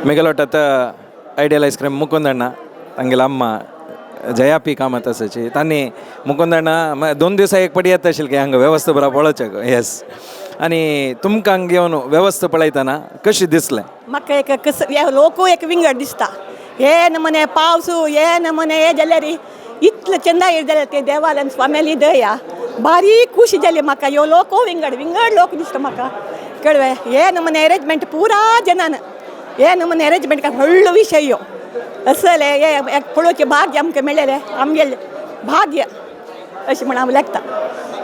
ಮೆಗಲೋಟತ್ತ ideal ice cream ಮುಕುಂದಣ್ಣ ತಂಗೆಲ ಅಮ್ಮ Jaya P Kamath ಅಸಚಿ ತಾನಿ ಮುಕುಂದಣ್ಣ दोन दिवसा एक पडी येता आशिल्ले की हांगा वेवस्था बरा पळोवच्याक. येस, आनी तुमकां हांगा येवन वेवस्था पळयतना कशी दिसलें? म्हाका एक कस हे लोकू एक विंगड दिसता. हे नमूने पावसू हे नमूने हे जाल्यार इतले चंदा जाल्यार ते देवाल्यान स्वाम्याली दया बारी खुशी जाली म्हाका. ह्यो लोको विंगड विंगड लोक दिसता म्हाका, कळ्ळें? हे नमूने अरेंजमेंट पुरा जनान हे नमूने अरेंजमेंट व्हडलो विशय ह्यो. असले हे पळोवचें भाग्य आमकां मेळ्ळेलें, आमगेलें भाग्य अशें म्हण हांव लेखता,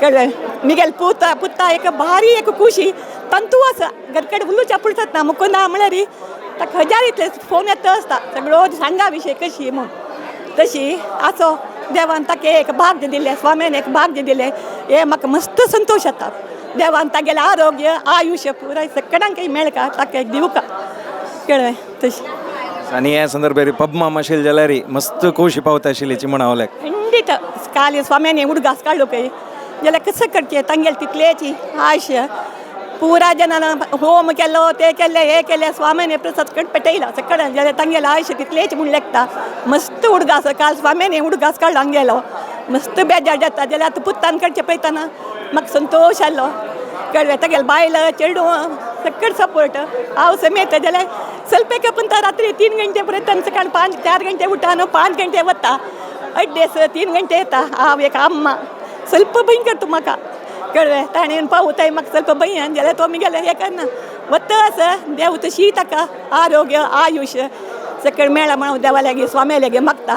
कळ्ळें? मिगेल पुता पुता एक भारी एक खुशी तंतू आसा. घरकडे उलोवच्या पुरतात ना मुकुंदा म्हळ्यार ताका हजार इतले फोन येता आसता, सगळो सांगा विशय कशी म्हूण. तशी आसो, देवान ताका एक भाग्य दिलें, स्वाम्यान एक भाग्य दिलें, हे म्हाका मस्त संतोश जाता. देवान तागेलें आरोग्य आयुश्य पुराय सगळ्यांक मेळका, ताका एक दिवका, कळ्ळें? तशी. आनी हे संदर्भार पबमा माशेल जाल्यार मस्त खुशी पावता आशिल्लीची म्हूण हांव लेख. ಖಂಡಿತ. ಕಾಲಿ ಸ್ವಾಮಿನೇ ಹುಡುಗ ಕಾಳು ಕೈ ಎಲ್ಲ ಕಸ ಕಟ್ಕೆ ತಂಗೆಲ್ ತಿಕ್ಲೇಚಿ ಆಶೆ ಪೂರಾ ಜನ ಹೋಮ ಕೆಲ್ಲೋ ते केल्ले हे केले, स्वाम्याने प्रसाद कट पेटयला सकाळ जाल्यार तांगेलो आयुश्य तितलेच म्हूण लेखता. मस्त उडगास काल स्वाम्याने उडगास काडलो हांगेलो. मस्त बेजार जाता जाल्यार आतां पुत्तान कडचे पळयतना म्हाका संतोश जालो, कळ्ळें? तागेले बायल चेडूं सकट सपोर्ट, हांव समेत. जाल्यार स्वल्प पण रात्री 3 घंटे पर्यंत, सकाळ 5 4 घंटे उठान 5 घंटे वता, अड्डेस 3 घंटे येता. हांव एक अम्मा ಸ್ವಲ್ಪ भंय करता म्हाका, कळ्ळें? ताणें येवन पावताय, म्हाका ಸ್ವಲ್ಪ भंय. जाल्यार तो मिगेले हें करना वता. आसा देव तशी ताका आरोग्य आयुश्य सकळ मेळा म्हणून देवा लागीं स्वाम्या लागीं मागता.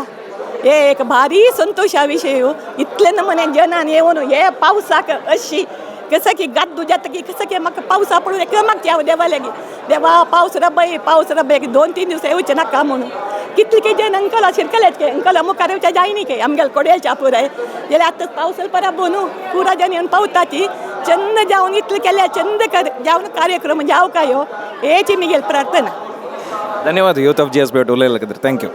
हे एक भारी संतोशा विशय. इतले नमुने जनान येवन हे पावसाक अशी कसं की गाद्दू जाता की कसं की म्हाका पावसा पडून एक मागची हांव देवा लागीं, देवा पावस रबय, पावस रबय, 2-3 दिवस येवचे नाका म्हणून. कितले की जन अंकला शिरकलेच के अंकला मुखार येवच्या जायनी के आमगेले कोडेलच्या पुराय. जाल्यार आतां पावस पराबो न्हू, पुरा जन येवन पावताची चंद जावन इतलें केल्यार चंद कर जावन कार्यक्रम जावं काय हो, हेची मिगेल प्रार्थना. धन्यवाद यूथ ऑफ जीएस भेट उलयला खातीर. Thank you.